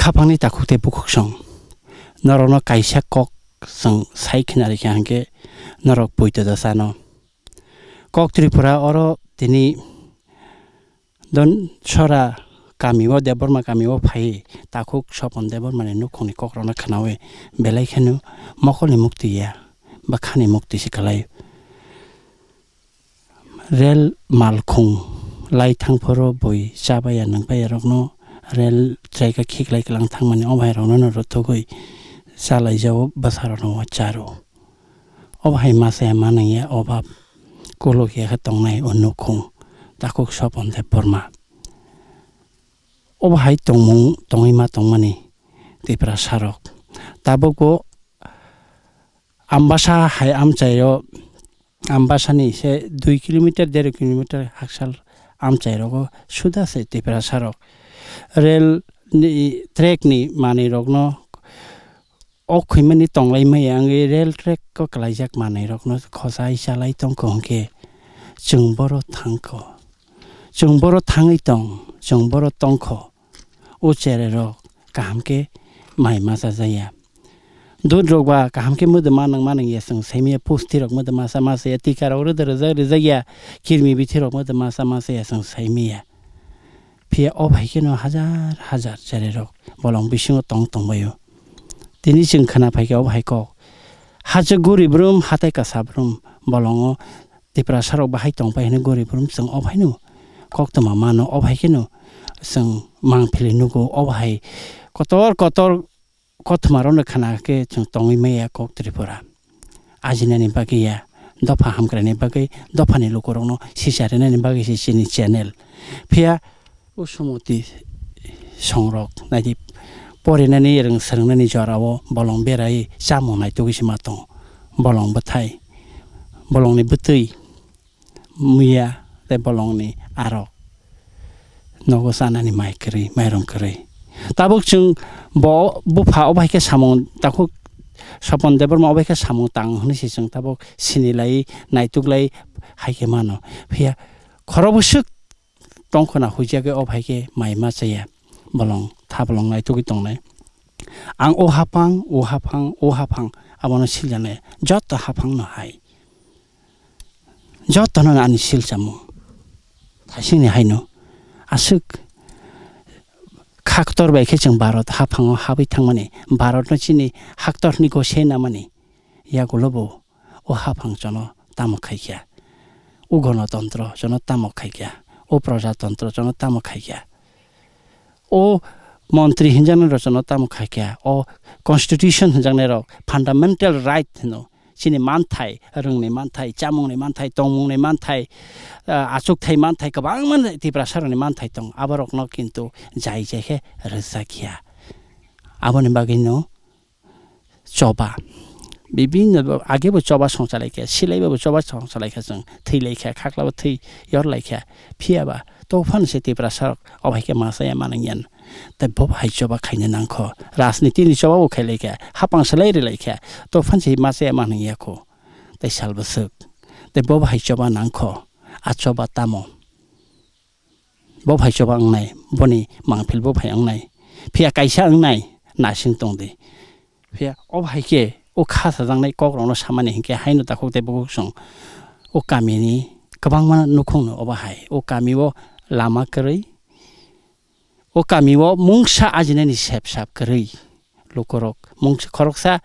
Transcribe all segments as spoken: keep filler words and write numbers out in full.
Khapangni takhuk tei bukhuksong. Norokno kaisa kok chwng sai khna rikha hwnkhe norok poito da chano. Kok Tripura oro tini Don Sora kami o Debbarma kami o phai takhuk Sopon Debbarmani nukhungni kokrokno khnawi belai kheno mokolni mukti ya, bwkhani mukti se kwlai. Rel malkhung lai thangphuru bui chabaya nungbaiyarokno rel track o khiklai kwlang thangmani o bhairokno no rwthugwi chalaijao bwsarokno o charo. O bahai masa ya manang ya obab kolok ya khe tongnai o nukhung takhuk Sopon Debbarma. O bahai tongmung tongwi ma tongmani Tiprasarok. Tabukbo Ambasa hai amchaio, Ambasani se dui kilometer, dero kilometer haksal amchairogo suda se Tiprasarok. Rel ni, track ni manwi rokno o khwimani tonglai maya wngwi rel track o kwlaijak manwi rokno khosai chalai tongkho hwnkhe chwng boro thangkho. Chwng boro thangwi tong, chwng boro tongkho. O cherai rok kaham khe mai masa jaya. Dud rok ba kaham khe mwdwma nang manang ya chwng saimaya, pusti rok mwdwma sa masa ya, tika rok rwda rwjak rwjak ya, kirmi bithi rok mwdwma sa masa ya chwng saimaya. Phiya o bai kheno hajar hajar cherai rok bolong bisingo tong tongbaio. Tini chwng khna phaikha o bahai kok. Hachwk guri brum, hatai kasa brum, bolongo Tiprasa rok bahai tongpai hwnwi guri brum chwng o bahaino koktwma mano, o bahai kheno chwng mangpili nugo, o bahai kotor kotor kothoma rokno khna khe chwng tongwi maya kok Tripura. Ajinani bagwi ya, dopha hamkraini bagwi, dophani lukurokno sisa rinani bagwi se chini channel. Phiya o sumoti songrok naidi porinani rwng swrwngnani jorao bolong berai chamung naitugwi se ma tongo. Bolong bwthai, bolongni bwtwi, muya tei bolongni arok nogo chanani mai kwrwi, mairum kwrwi. Tabuk chwng bo bupha o bai khe samung takhuk Sopon Debbarma o bai khe samung tang hwnwi se chwng tabuk sinilai, naituklai hai khe mano. Phiya khorok bwswk tongkhona huijagwi o bai khe mai ma chaya. Bolong tha bolong naitugwi tongnai. Ang o haphang, o haphang, o haphang abono siljaknai. Joto haphangno hai. Jotono ani silchamo thaisingni haino aswk khaktor bai khe chwng Bharat haphango habwi thangmani, Bharatno chini haktorni gose namani yagulo bo o haphang chono tamo khaikha, o gonotontro chono tamo khaikha, o projatontro chono tamo khaikha. O montri hinjaknai rok chwngno tamo khaikha, o constitution hinjaknai rok fundamental right hino, chini manthai, rwngni manthai, chamungni manthai, tongmungni manthai, ah, achukthai manthai, kwbangma Tiprasa rokni manthai tongo, aborokno kintu jai jai khe rwjakya. Aboni bagwino choba. Bibinno agebo choba songchalaikha, silaibo choba songchalaikha chwng, thwilaikha, khaklabo thwi yorlaikha. Phiyaba tophano se Tiprasa rok obo hai khe masa ya manang yan. Tei bo hai choba khaina nangkho. Rajniti ni choba bo khailaikha, hapang selai rilaikha. Tophano se masa ya manang yakho. Tei sal bwswk. Tei bo hai choba nangkho. A choba tamo? Bo phai choba wngnai, boni mangphil bo phai wngnai. Phiya kaisa wngnai, nasing tong di. Phiya o hai khe o kha sajaknai kok rokno samani hinkhe haino takhuk tei bukhuk song o kamini kwbangma nukhungno obo hai. O kami o lama kwrwi, o kami o mungsa ajinani sep sap kwrwi. Lukurok mungsa khoroksa,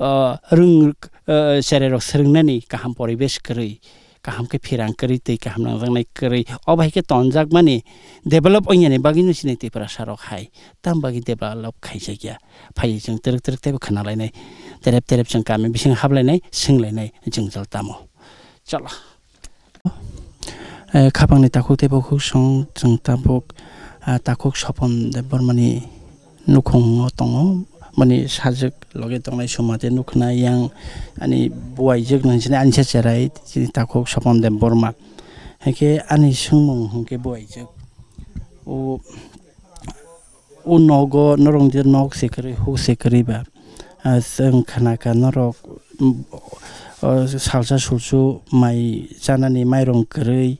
ah, rwng, ah, cherai rok swrwngnani kaham poribesh kwrwi, kaham khe phirang kwrwi, twi kaham nangjaknai kwrwi, obo hai khe tonjakmani develop wngyani bagwino chini Tiprasa rok hai tam bagwi develop khaijakya. Phai chwng twrwk twrwk teibo khna lainai, terep terep chwng kami bisingo hap lainai, swng lainai, jwngjal tamo. Chalo. Eh, khapangni takhuk tei bukhuk song chwng tabuk, ah, takhuk Sopon Debbarmani nukhungo tongo. Boni sajwk loge tongnai suma tei nukna yang ani buaijwk nang sini ani se cherai chini takhuk Sopon Debbarma. Haikhe ani swngmung hwnkhe buaijwk. O O nogo norok je nok se kwrwi, huk se kwrwi ba, ah, chwng khna kha norok, mm, o salsa sulsu mai chanani mairung kwrwi,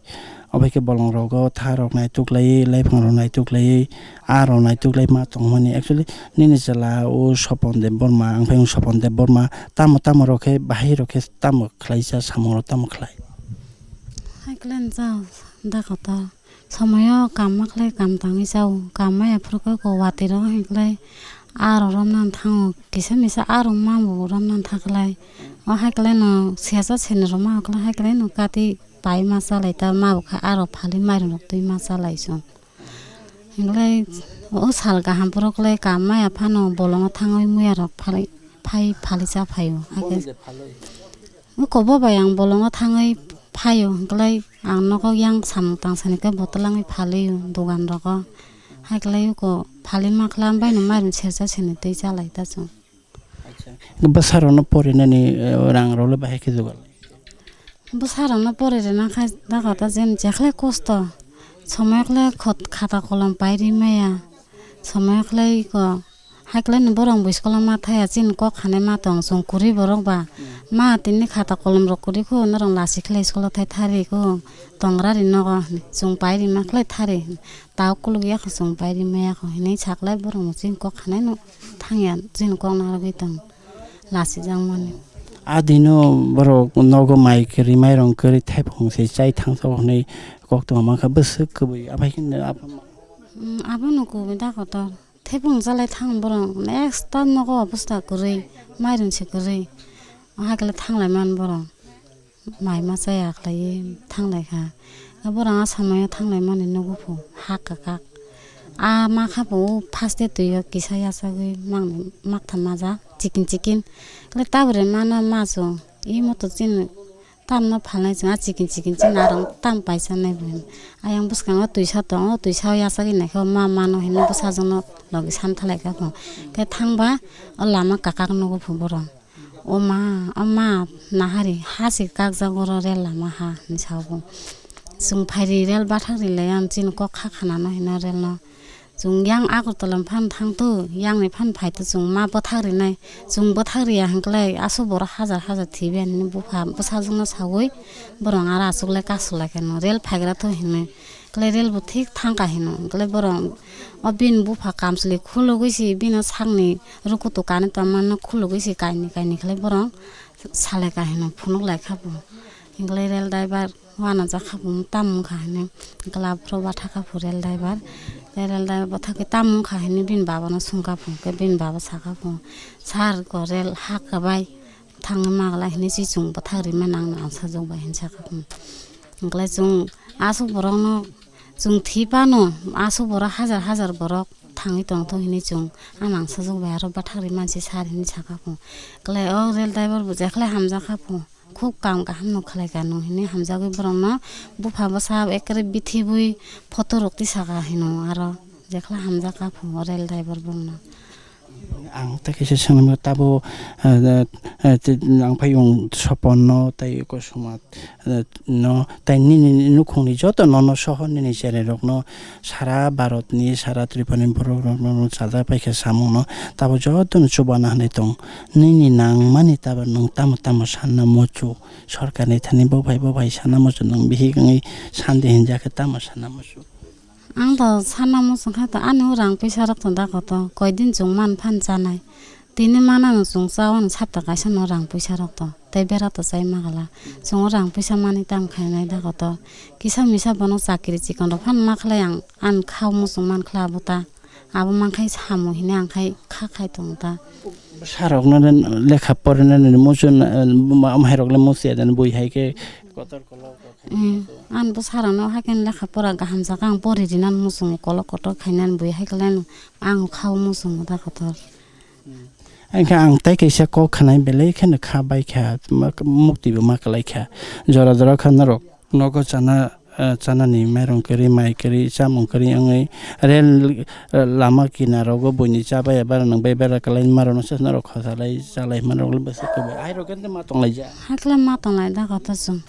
Obo hai khe bolong rogo tha rok naituk laiwi, laiphang rok naituk laiwi, aa rok naituk lai ma tongmani. Actually, nini chwla o Sopon Debbarma, ang phai wng Sopon Debbarma, tamo tamo rok khe, bahai rok khe tamo khlaisa, samung rok tamo khlai? Hai khlai cha, da kotor. Somoyo kam ma khlai, kam tangwi chao. Kam maya phuru khe ko watwi rok hai khlai aa rok romna thango. Kisa misa aa rok ma bo romna tha khlai. O hai khlai no siyasa seni rok ma khlai hai khlai no kati pai ma chalai ta ma bo kha aro phali mairum rok twi ma chalai chwng. Hinglai o sal kaham borok le kam maya phano bolongo thangwi muya rok phali phai phali cha phaio. Hakhe uko bo bai ang bolongo thangwi phaio hinglai ang nogo yang samung tang sani khe botol langwi phalio dogan rogo. Hakhe uko phali ma khla bai no mairum sersa seni twi chalai ta chwng. Acha. Bwsarokno porinani, eh, rangrokle bahai khe jugal? Bwsarokno pori rwna khe dakota jen jekhle kosto. Somoyokle khot-, khata kolom pai ri maya. Somoyokle iko. Haikle ni borok bwskango ma thaya chini kok khanai ma tong chwng kwrwi borok ba. Hmm. Ma tini khata kolom rok kwrwi kho norok lasi khlai school thai thari kho. Tongra ri nogo chwng pai ri ma khlai thari. Tao kuluk yakho chwng pai ri maya kho hinwi saklai borok chini kok khanai no. Thangya chini kok narwgwi tong lasijakmani. A dino borok nogo mai kwrwi, mairung kwrwi, thaiphung se chai thangsago hwnwi kok tongma kha bwswk kwbwi. Aphai khe no aphano. Mm, abono kubui da kotor. Thaiphung chalai thang borok next ta nogo obostha kwrwi, mairung se kwrwi. Hakhe thanglai man borok. Mai ma chaya khlaiwi thanglai kha. Borok a somoio thanglai mani nugo phu ha kwkak. A ma kha bo first day twi o kisa yachagwi mang maktham majak chikin chikin. Kle tabore mano ma chwng imo to chini tamno phalnai chwng a chikin chikin chini arong tam paisa nai bo. Ayang bwskango twisa tongo, twisa o yachagwi naikhe ma mano hinwi bwsajwkno logi sam thalai kha bo. Khe thangba o lama kwkak nugo phu borok. O ma, o ma, nahari, ha se kakjak oro rel lama ha, hinwi sa bo. Chwng phairi rel bathak ri lai ang chini kok kha khana no hino rel no. Chwng yang Agartala phan thang tu, yang ni phan phai tu chwng ma bwthak ri nai. Chwng bwthak ri ya hwn klai, aswk borok hajar hajar thwi bai hinwi bupha bwsajwk no sawi, borok aro aswk lai kasu lai khe no rel phaigra tu hinwi. Klai rel bo thik thang ka hino. Klai borok o bini bupha kamchwlwi khulugwi se bini sakni rukutu kanwi tongmano khulugwi se kainwi kainwi khlai borok salai ka hino phunuk lai kha bo. Hinklai rel driver uanajak kha bo tamo wngkha hinwi glab rok bathak kha pho rel driver. Rel driver bathakgwi tamo wngkha hinwi bini babano swngkha pho, hwnkhe bini baba sakha pho, "Sir, ko rel ha kwbai." Thangwi maglai hinwi se chwng bwthak rima nang nang sajwk bai hinwi sakha. Hwnklai chwng aswk borokno chwng thwi phano aswk borok hajar hajar borok thangwi tongthok hinwi chwng a nang sajwk bai aro bwthak rima se sir hinwi sakha. Hwnklai o rel driver bo jekhlai hamjakha pho, khub kam kaham no khlai kha nw hinwi hamjagwi borokno bupha bwsa ekre bithibwi photo rok tisaka hino aro jekhlai hamjakha pho o rel driver borokno. Ang tei kaisa swngnai tabo, eh, eh, te-, ang phai wng Sopon no tei Kosoma, eh, no tei nini nukhung ni joto nono sohor nini cherai rok no sara Bharat ni sara Tripura ni borok rok no chajak paikha samung no tabo joto no chubana hinwi tong nini nang mani tabo nwng tamo tamo sanna muchung sorkar ni thani bo phai bo phai sanna muchung nwng bihik wngwi sandi hinjakhe tamo sanna muchung. Ang to sana muchung kha to ani o rang puisa rok to da koto koi din chwng man phan chanai. Tini mana no chwng cha o no sapta kaisa no rang puisa rok to tei bera to chai ma kala. Chwng o rang puisa mani tam khainai da koto. Kisa misa bono chakri chikon rok phan ma khlai ang ani kha o muchung man khlai abo ta. Abo man khai samung hinwi ang khai kha khai tongo ta. Bwsa rok no lekha porina nini muchung, eh, ma-, amhai rok le muchung ya dan bui hai khe kotor kolok. Hmm, ani bwsarokno haikhe lekha pora kaham jagao ang pori rinani muchungo kolok kotor khainani bui haikhe ang kha o muchungo da kotor. Haikhe ang tei kaisa kok khanai belai kheno kha bai kha, ma-, mukti bo ma kwlai kha. Jora jora kha norok nogo chana, eh, chanani mairung kwrwi, mai kwrwi, chamung kwrwi wngwi rel, eh, lama kinarogo buini cha bai bara nwng bai bara kwlai ma rokno se norok khosalai chalai ma rok le bwswk kwbai. Ai rok khe ma tonglaijak. Haikhe ma tonglai da kotor chwng.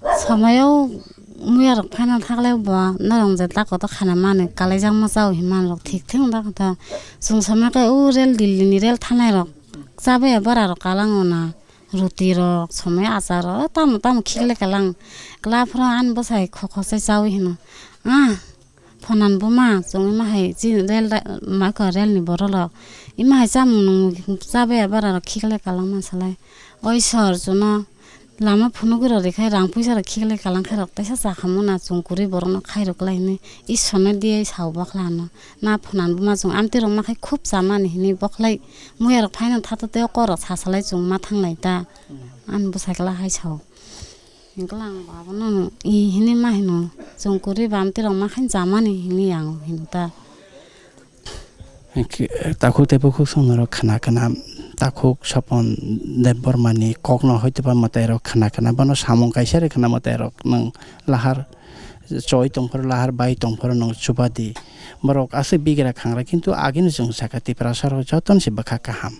Somoyo muya rok phaina thaklai bo norok je ta koto khana mani kalaijak ma chao hinma rok thik thik da koto. Chwng somoi khe o rel Delhi ni rel thanai rok chabaya bwra rok kalango na Ruti rok, somoi achar rok, tamo tamo khikle kalang. Kla phro ani bwsai khokho se chaui hino. Ah, phonan buma, chwng ima hai chini rel da-, ma kho rel ni borok rok. Ima hai chamung nung chabaya bara rok khikle kalang ma salai. Oi sor, chwngno lama phunugwi rok rikhe rang puisa rok khikle kalang khe rok teisa chakhamu na chwng kwrwi borokno khairok lai hwnwi Ishwarno diye sao bokhlano. Na phonan buma chwng amtwi rok ma khai khub chamani hwnwi bokhlai muya rok phaino thato tei o kok rok sasalai chwng ma thanglai ta. Ani bwsai kla hai sao. Hingkhe ang bo abono i hwnwi ma hino, chwng kwrwi ba amtwi rok ma khai chamani hwnwi ang hino ta. Hingkhe takhuk tei bukhuk songno rok khna khna, takhuk Sopon Debbarmani kokno hoitoba mwtai rok khna khna, bono samung kaisa rw khna mwtai rok nwng lahar choi tongphuru, lahar bai tongphuru nwng chuba di. Borok aswk bigra khangra, kintu agini chwng sakha Tiprasa rok jotono se bwkha kaham.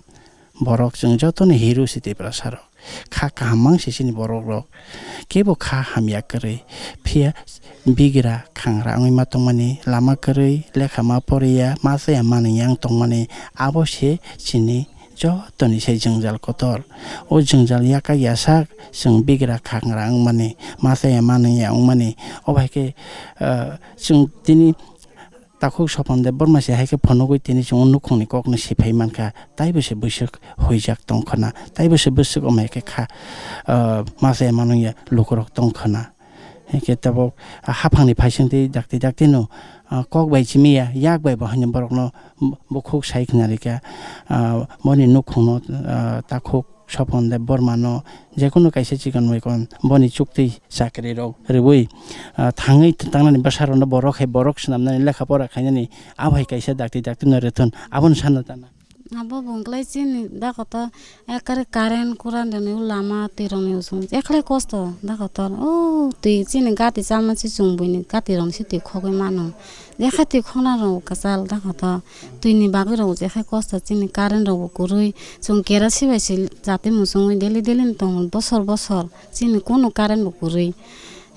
Borok chwng jotono hero se Tiprasa rok. Kha kaham mang se chini borok rok. Kebo kha hamya kwrwi. Phiya bigra khangra wngwi ma tongmani, lama kwrwi, lekha ma poriya, ma chaya manwi yang tongmani, abo se chini jotoni se jwngjal kotor. O jwngjal yakak yasak chwng bigra khangra wngmani, ma chaya manwi ya wngmani. O bai khe, ah, chwng tini takhuk Sopon Debbarma se hai khe phunugwi tini chwng o nukhungni kokno siphai mankha, taibo se bwswk huijak tongkhwna, taibo se bwswk omai khe kha, ah, ma chaya manwi ya lukurok tongkhwna. Hinkhe tabuk, ah, haphangni phaisingtwi dakti dakti no, ah, kok bai chimiya, yak bai bo haino borokno bukhuk sai khna rikha, ah, boni nukhungno, ah, takhuk Sopon Debbarmano jekunu kaisa chikon mikon boni chukti chakri rok rwui, ah, thangwi tangnani bwsarokno borok hai borok swnamnani lekha pora khainani abo hai kaisa dakti dakti no rwthun abono sana tana. Abo bungklai chini dakoto ekare current kuran rwni o lama twi rokni usung ekhlai kosto dakoto o twi chini gati chama si chwng buini gati rokni si twi khogwi mano. Jekhe twi khona rok kwchal dakoto, twini bagwi rok jekhe kosto chini current rok bo kwrwi, chwng kerasi bai se jati muchungwi daily daily no tongo bosor bosor, chini kunu current bo kwrwi.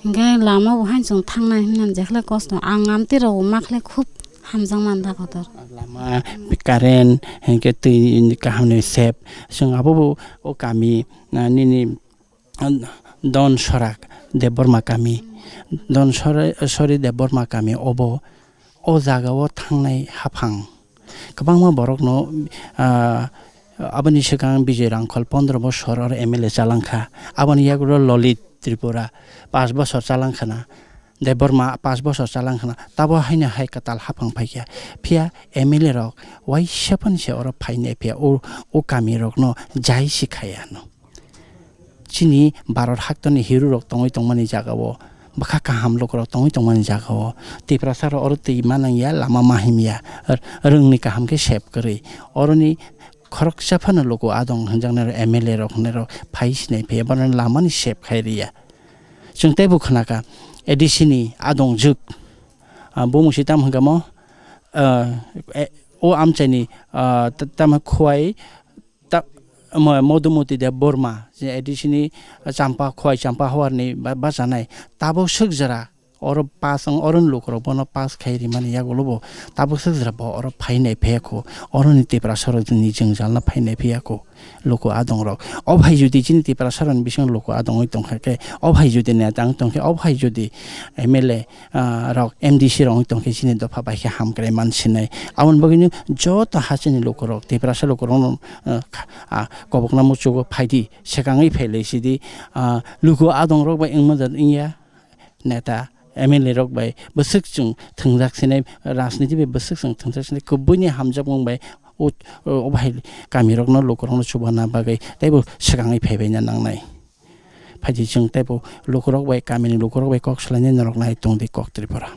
Hinkhe lama bo haino chwng thangnai hwnwi jekhle kosto, ang amtwi rok bo makhle khub hamjakmani dakotor. Lama, current, hinkhe twi kaham ni sep, chwng abo bo o kami, ah, nini Don Sorak Debbarma kami, Don Sore-, Sori Debbarma kami obo, o jagao thangnai haphang. Kwbangma borokno, ah, aboni swkang Bijoy Rangkhol pondro bosor oro M L A chalangkha. Aboni yagulo Lolit Tripura pash bosor chalangkhana. Debbarma pash bosor chalangkhana. Tabo haino hai kwtal haphang phaikha. Phiya M L A rok waisa phano se oro phainai phiya o, o kami rokno jai si khaya no. Chini Bharat haktorni hero rok tongwi tongmani jagao, bwkha kaham lukurok tongwi tongmani jagao, Tiprasa rok oro twi ma nangya, lama ma himya, r-, rwngni kaham khe sep kwrwi. Oroni khoroksa phano luku adong hwnjaknai rok, M L A rok hwnwi rok phai sinai phiya, bono lamani sep khai riya. Chwng teibo khnakha, A D C ni adong jwk, ah, bumung si tam hwnkha mo, ah, e, o amchaini, ah, ta-, tamo Khowai, ta-, mo-, Modhumati Debbarma, je A D C ni Champa, Khowai Champa Howar ni ba-, bachanai, tabuk swk jora oro pass wng, oro ni lukurok bono pass khai rimani yagulo bo tabuk swk jora bo oro phainai phiyakho, oro ni Tiprasa rok ni jwngjal no phainai phiyakho, luku adong rok. O bhai jodi chini Tiprasa rok ni bisingo luku adong oi tongkha khe, o bhai jodi neta wng tongkhe, o bhai jodi M L A ah, rok M D C rok wng tongkhe chini dopha bai khe hamkrai man sinai. Aboni bagwino joto hachini lukurok, Tiprasa lukurokno, ah, kha-, ah, kobokna muchugo phaidi, swkangwi phailai sidi, ah, luku adongrok bai wngma jat wngya, neta, M L A rok bai bwswk chwng thwngjak sinai, rajniti bai bwswk chwng thwngjak sinai, kubuini hamjakmung bai o, o, o bahai kamirokno, lukurokno chubanna bagwi teibo swkangwi phaibaina nangnai. Phaidi chwng teibo lukurok bai, kamini lukurok bai kok salainai norok nai tongdi kok Tripura.